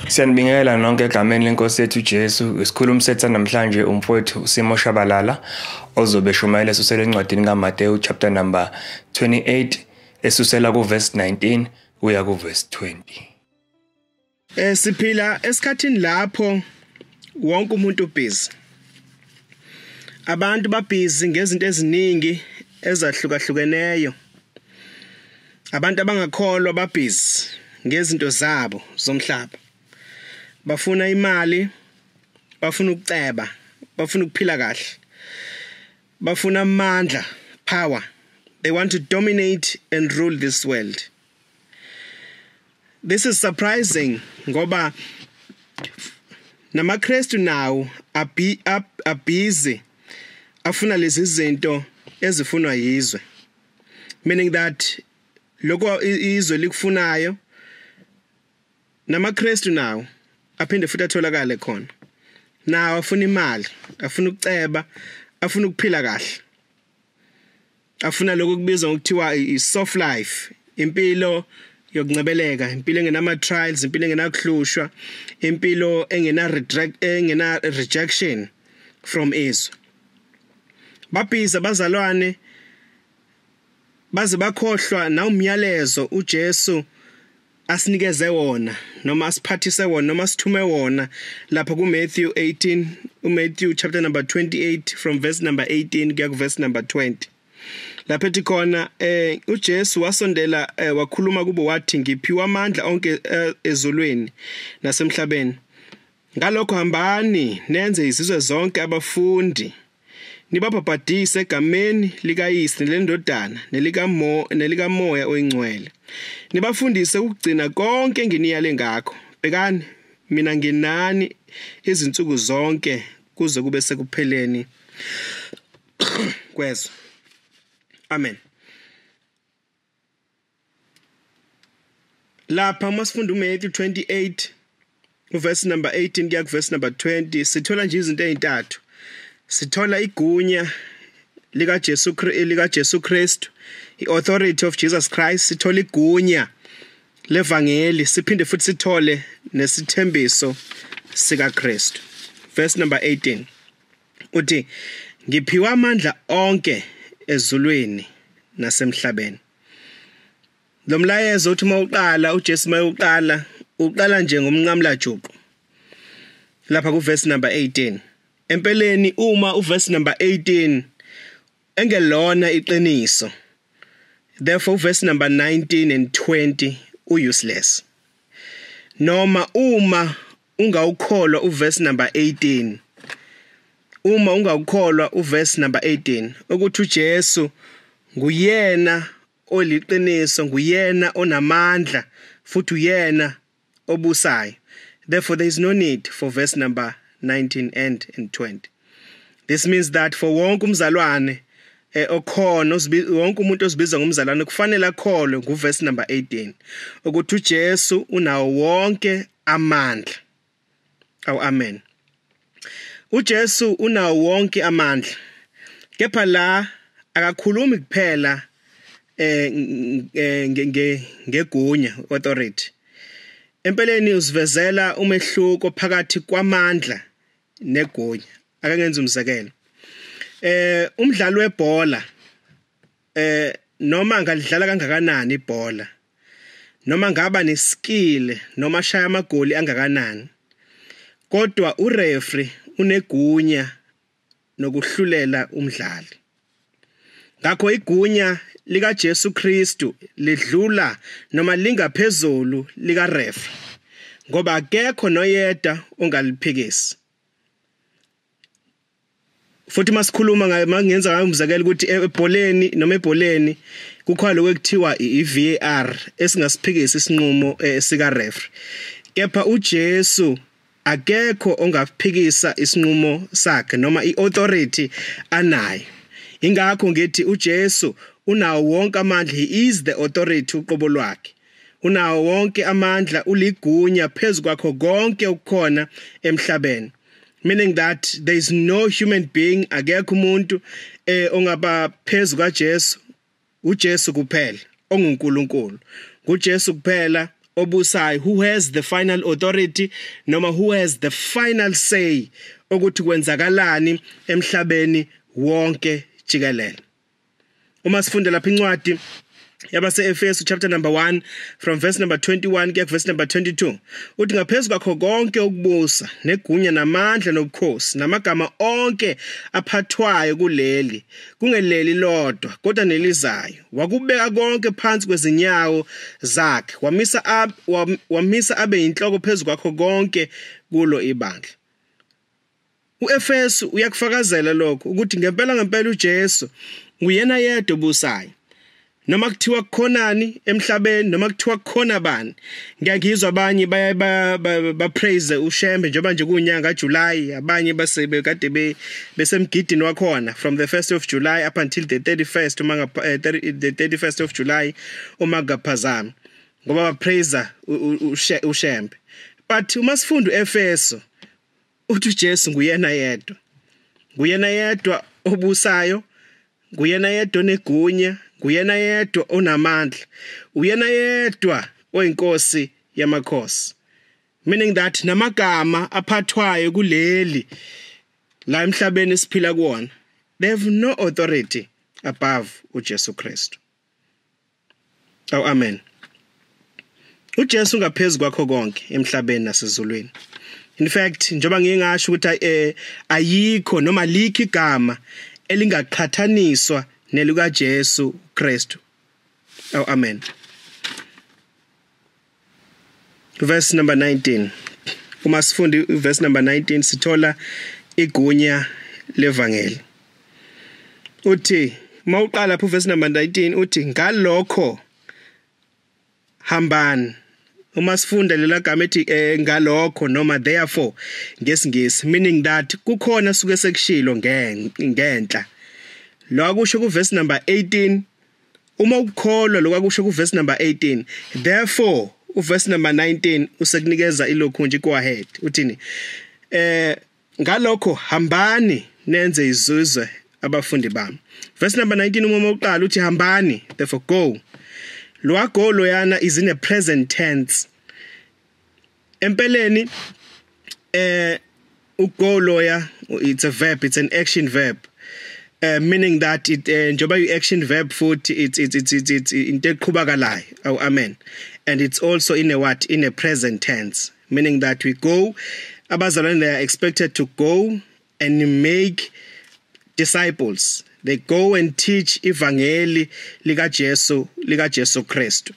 Siyanibingelela nonke egameni lenkosi yethu Jesu. Isikhulumi sethu namhlanje umfowethu Simo Shabalala ozobe eshumayela esusela encwadini kaMateyu chapter number 28 esusela kuverse 19 kuya kuverse 20. Siphila esikhathini lapho wonke umuntu ubhizi. Abantu babhizi ngezinto eziningi ezahlukahlukeneyo. Abantu abangakholwa babhizi ngezinto zabo zomhlaba. Bafuna imali, bafuna ukuceba, bafuna ukuphila kahle. Bafuna amandla, power. They want to dominate and rule this world. This is surprising ngoba namaKristu now are busy afuna lezi zinto ezifunwa yizwe, meaning that lokho izwe likufunayo namaKristu now aphinde futhi atholakale khona. Now afuna imali, afuna ukuceba, afuna ukuphila kahle, afuna lokho kubizwa ngokuthiwa i-soft life, impilo yokuncebeleka, impilo engenama trials, impilo engenakuhlushwa, impilo engena rejection from izwe. Babhiza bazalwane baze bakhohlwa na umyalezo uJesu asinikeze wona noma asiphathise wona noma sithume wona lapha kuMatthew 18, uMatthew chapter number 28 from verse number 18 kuya ku verse number 20. Lapha ethi khona uJesu wasondela wakhuluma kubo wathi, ngiphiwa amandla onke ezulwini nasemhlabeni. Ngalokho hambani nenze izizwe zonke abafundi, nibabhabhadise egameni likaYise nelendodana nelikaMoya oyingcwele, nibafundise ukugcina konke enginiyale ngakho. Bhekani, mina nginani izinsuku zonke kuze kube sekupheleni kwezwe. Amen. Lapha masifunda uMatthew 28 uverse number 18 kuya kuverse number 20, sithola nje izinto ezintathu. Sithola igunya lika Jesu Kristu, iauthority of Jesus Christ, sithola igunya levangeli, siphinde futhi sithole nesithembiso sika Kristu. Verse number 18 uthi, ngiphiwa amandla onke ezulwini nasemhlabeni. Lo mlayezo uthi mawuqala uJesu mayuqala uqala nje ngomnqamla juqu lapha ku verse number 18. Empeleni uma uverse number 18 engelona iqiniso, therefore verse number 19 and 20 useless. Noma uma ungawukholwa uverse number 18, uma ungawukholwa uverse number 18 ukuthi uJesu nguyena oliqiniso, nguyena onamandla futhi uyena obusayo, therefore there is no need for verse number 19 and 20. This means that for wonke umzalwane okhona, wonke umuntu ozibiza ngomzalwane kufanele akholwe nguverse number 18 ukuthi uJesu unawo wonke amandla. Awu, amen. uJesu unawo wonke amandla, kepha la akakhulumi kuphela ngegunya, authority. Empeleni usivezela umehluko phakathi kwamandla negunya. Ake ngenze umzekelo. Umdlalo webhola, noma angalidlala kangakanani ibhola, noma ngaba neskill, noma shaya amagoli angakanani, kodwa ureferee unegunya nokuhlulela umdlali. Ngakho igunya lika Jesu Kristu lidlula noma lingaphezulu lika referee, ngoba akekho noyedwa ongaliphikisi. Futhi masikhuluma mangenza ngayo umzekelo ukuthi ebholeni noma ebholeni kukhona lokho ekuthiwa iVAR esingasiphikisi isinqumo sika referee, kepha uJesu akekho ongaphikisa isinqumo sakhe noma iauthority anayo. Ingakho ngithi uJesu unawo wonke amandla, he is the authority uqobo lwakhe. Unawo wonke amandla, uligunya phezu kwakho konke okukhona emhlabeni. Meaning that there is no human being, akekho umuntu ongaba phezu kaJesu, uJesu kuphela onguNkulunkulu. NguJesu kuphela obusayo, who has the final authority noma who has the final say ukuthi kwenzakalani emhlabeni wonke jikelele. Uma sifunda lapha incwadi yabase-Efesu chapter number 1 from verse number 21 kuya verse number 22, uthi ngaphezulu kwakho konke ukubusa negunya namandla nobukhosi namagama onke aphathwayo kuleli, kungeleli lodwa kodwa nelizayo, wakubeka konke phansi kwezinyawo zakhe, wamisa abe inhloko phezulu kwakho konke kulo ibandla. uEfesu uyakufakazela lokho ukuthi ngempela ngempela uJesu uyena yedwa obusayo. Noma kuthiwa kukhonani emhlabeni, noma kuthiwa kukhona bani, ngiyangizwa abanye ba praise uShembe njengoba nje kunyanga July, abanye basebe kade besemgidini wakhona from the 1st of July up until the 31st, uma the 31st of July uma ngaphazama, ngoba ba praise uShembe. But uma sifunda uEfeso uthi uJesu nguyena yedwa, nguyena yedwa obusayo, nguyena yedwa onegunya, nguyena yedwa onamandla, uyena yedwa oyinkosi yamakhosi. Meaning that namagama aphathwayo kuleli la emhlabeni esiphila kuwona, they have no authority above uJesu Kristu. Oh, amen. uJesu ngaphezulu kwakho konke emhlabeni nasezulwini. In fact, njengoba ngingasho ukuthi ayikho noma likho igama elingaqhathaniswa nelika Jesu Kristu. Oh, amen. Verse number 19. Uma sifunda verse number 19 sithola igunya levangeli. Uthi mawuqala lapho verse number 19 uthi ngalokho hambani. Uma sifunda lela gama ethi ngalokho noma therefore ngesingisi, meaning that kukhona suke sekushilo ngenhla. Lo kusho ku verse number 18, uma ukukholwa lokho kusho ku verse number 18, therefore u verse number 19 usekunikeza ilokhu nje go ahead. Uthini? Ngalokho hambani nenze izizwe abafundi bami. Verse number 19 uma uqala uthi hambani, therefore go. Lo go loyana is in a present tense. Empeleni ugo loya it's a verb, it's an action verb. Meaning that it njengoba you action verb futhi it's into eqhubakalayo. Oh, amen. And it's also in a what? In a present tense, meaning that we go, abazalwane, they are expected to go and make disciples. They go and teach ivangeli lika Jesu Kristu.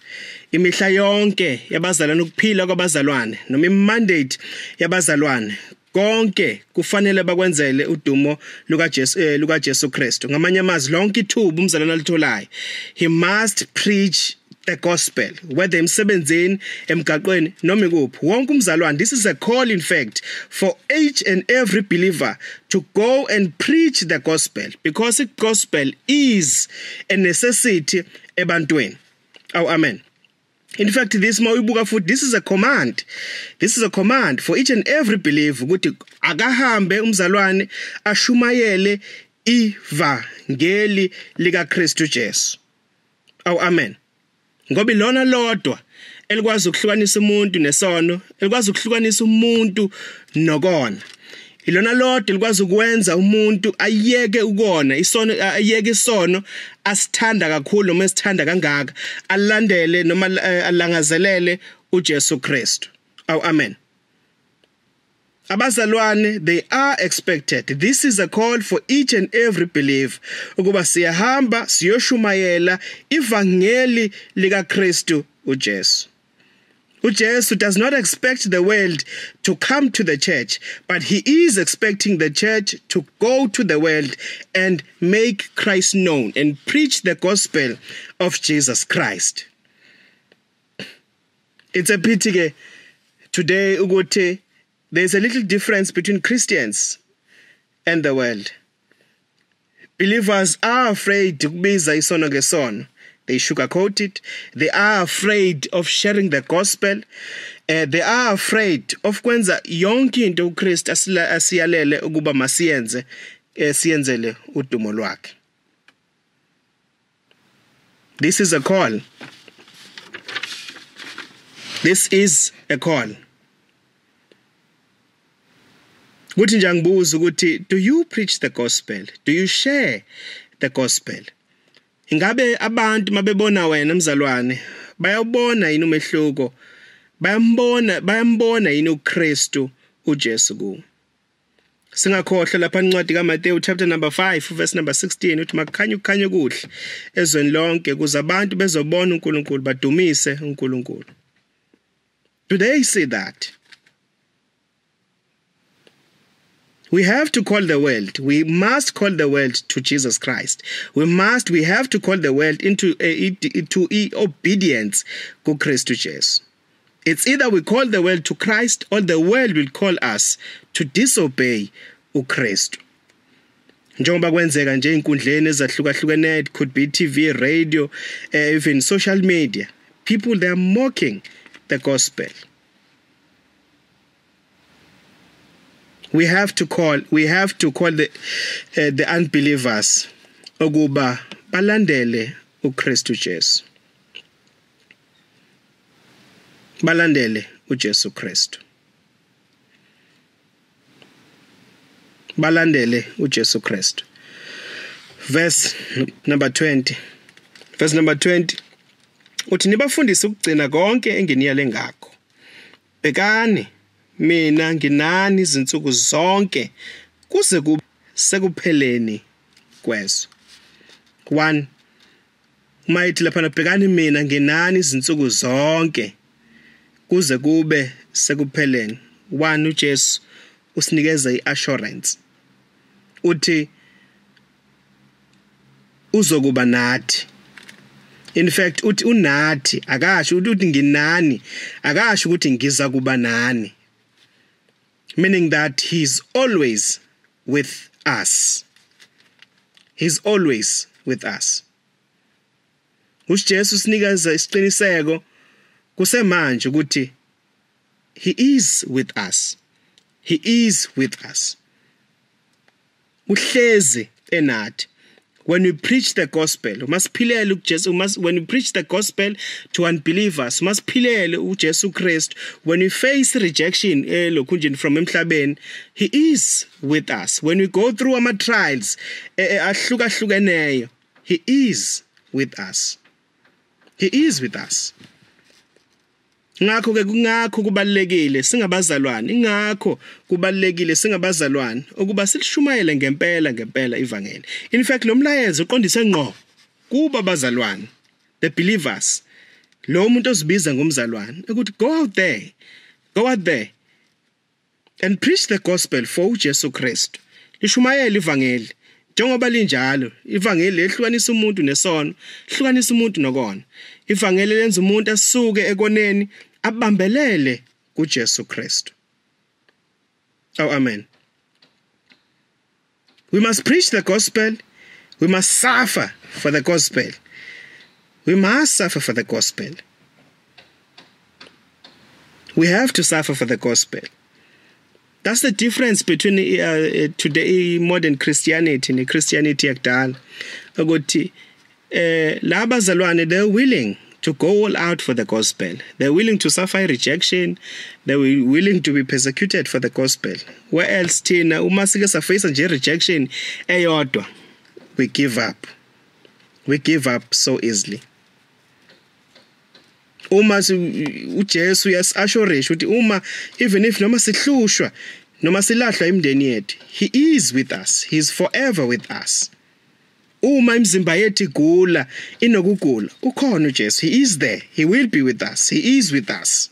Imihla yonke yabazalwane, ukuphila kwabazalwane noma imandate yabazalwane, konke kufanele bakwenzele udumo luka Jesu Kristu. Ngamanye amazwi, lonke ithuba umzalwane alitholayo, he must preach the gospel, whether emsebenzini, emgaqweni noma ikuphi. Wonke umzalwane, this is a call in fact for each and every believer to go and preach the gospel, because the gospel is a necessity ebantwini. Oh, amen. In fact, this mawubuka futhi, this is a command. This is a command for each and every believer ukuthi akahambe umzalwane ashumayele ivangeli lika Kristu Jesu. Oh, amen. Ngoba ilona lodwa elikwazi ukuhlukanisa umuntu nesono, elikwazi ukuhlukanisa umuntu nokona. Ilona lodwa elikwazi ukwenza umuntu ayeke ukona, isono, ayeke isono asithanda kakhulu noma esithanda kangaka, alandele noma alangazelele uJesu Kristu. Oh, amen. Abazalwane, they are expected. This is a call for each and every believer ukuba siyahamba siyoshumayela ivangeli lika Kristu uJesu. uJesu does not expect the world to come to the church, but he is expecting the church to go to the world and make Christ known and preach the gospel of Jesus Christ. It's a pity today ukuthi there's a little difference between Christians and the world. Believers are afraid ukubiza isono ngesono. They sugarcoat it. They are afraid of sharing the gospel. They are afraid of kwenza yonke into uKristu asiyalele ukuba masiyenze, siyenzele udumo lwakhe. This is a call. This is a call. Kuthi nje angibuza ukuthi, do you preach the gospel? Do you share the gospel? Ingabe abantu mabebona wena mzalwane bayawubona yini umehluko? Bayambona yini uKristu uJesu ku? Singakhohlwa lapha incwadi kaMateyu chapter number 5 verse number 16 uthi makukhanye ukukhanya kuhle ezweni lonke kuze abantu bezobona uNkulunkulu badumise uNkulunkulu. Do they see that? We have to call the world. We must call the world to Jesus Christ. We have to call the world into obedience to Christ Jesus. It's either we call the world to Christ or the world will call us to disobey uKristu. Njengoba kwenzeka nje einkundleni ezahlukahlukeneyo, it could be TV, radio, even social media. People, they are mocking the gospel. We have to call the unbelievers ukuba balandele uKristu Jesu. Balandele uJesu Kristu. Balandele uJesu Kristu. Verse number 20. Verse number 20. Uthi nibafundise ukugcina konke enginiyale ngakho. Bhekani, mina nginani izinsuku zonke kuze kube sekupheleni kwezwe. 1. Mayithi lapha bhekani mina nginani izinsuku zonke kuze kube sekupheleni. 1. uJesu usinikeza iassurance. Uthi uzokuba nathi. In fact uthi unathi, akasho uthi nginani, akasho ukuthi ngiza kuba nani. Meaning that he's always with us. He's always with us. uJesu usinikeza isiqiniseko kusemanje ukuthi he is with us. He is with us. Uhlezi enathi. When we preach the gospel, masiphilele uJesu, when we preach the gospel to unbelievers, masiphilele uJesu Christ. When we face rejection lokhunjini from emhlabeni, he is with us. When we go through ama trials ahlukahlukeneyo, he is with us. He is with us. Ngakho ke kungakho kubalekile singabazalwane, ingakho kubalekile singabazalwane ukuba silishumayele ngempela ngempela ivangeli. In fact lo mlayezo uqondise ngqo kuba bazalwane, the believers. Lo muntu ozibiza ngomzalwane ukuthi go out there and preach the gospel for uJesu Christ. Lishumayele ivangeli njengoba linjalo. Ivangeli lehlukanisa umuntu nesono, hlukanisa umuntu nokona. Ivangeli lenza umuntu asuke ekoneni abambelele kuJesu Kristu. Oh, amen. We must preach the gospel. We must suffer for the gospel. We must suffer for the gospel. We have to suffer for the gospel. That's the difference between today modern Christianity and Christianity yakudala. Ukuthi labazalwane, they're willing to go all out for the gospel. They're willing to suffer rejection. They're willing to be persecuted for the gospel. Where else thina uma sike saface nje rejection eyodwa, we give up. We give up so easily. Uma uJesu uyasassurisha ukuthi uma even if noma sihlushwa noma silahlwa imindeni yethu, he is with us. He is forever with us. Uma imizimba yethu igula inokugula, ukhona uJesu. He is there. He will be with us. He is with us.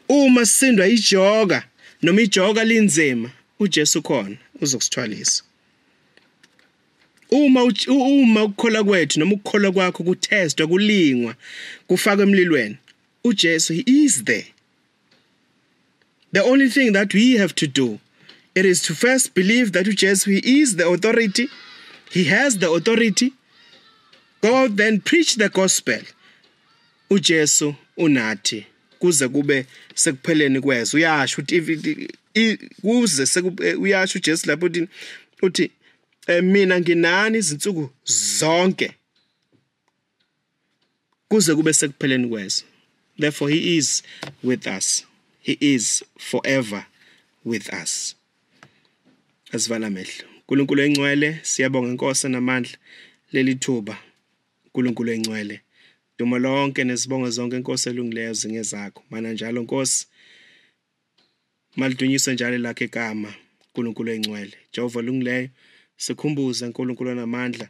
Uma sisindwa ijoka noma ijoka linzima, uJesu ukhona uzokusithwalisa. Uma ukukholwa kwethu noma ukukholwa kwakho kutestwa, kulingwa, kufakwe emlilweni, uJesu, he is there. The only thing that we have to do, it is to first believe that uJesu, he is the authority. He has the authority. Go out then preach the gospel. uJesu unathi kuze kube sekupheleni kwezwe. Uyasho ukuthi kuze uyasho uJesu lapho uthi mina nginani izinsuku zonke kuze kube sekupheleni kwezwe. Therefore he is with us. He is forever with us. Asivala amehlo. uNkulunkulu engcwele, siyabonga Nkosi namandla leli thuba. uNkulunkulu engcwele, dumo lonke nezibongo zonke Nkosi elungileyo zingezakho. Mana njalo Nkosi, malidunyiswe njalo lakhe igama uNkulunkulu engcwele. Jehova olungileyo, sikhumbuze uNkulunkulu namandla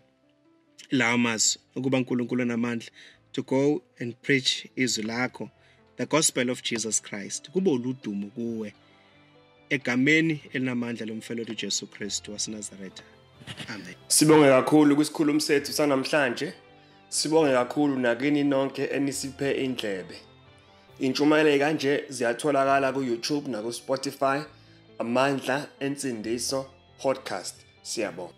lawo mazwi ukuba uNkulunkulu namandla to go and preach izwi lakho, the gospel of Jesus Christ, kube uludumo kuwe egameni elinamandla lomfelothi uJesu Kristu waseNazaretha. Amen. Sibonge kakhulu kwisikhulumi sethu sanamhlanje. Sibonge kakhulu nakini nonke enisiphe indlebe. Intshumayelo kanje ziyatholakala ku YouTube na ku Spotify, Amandla Ensindiso Podcast. Siyabonga.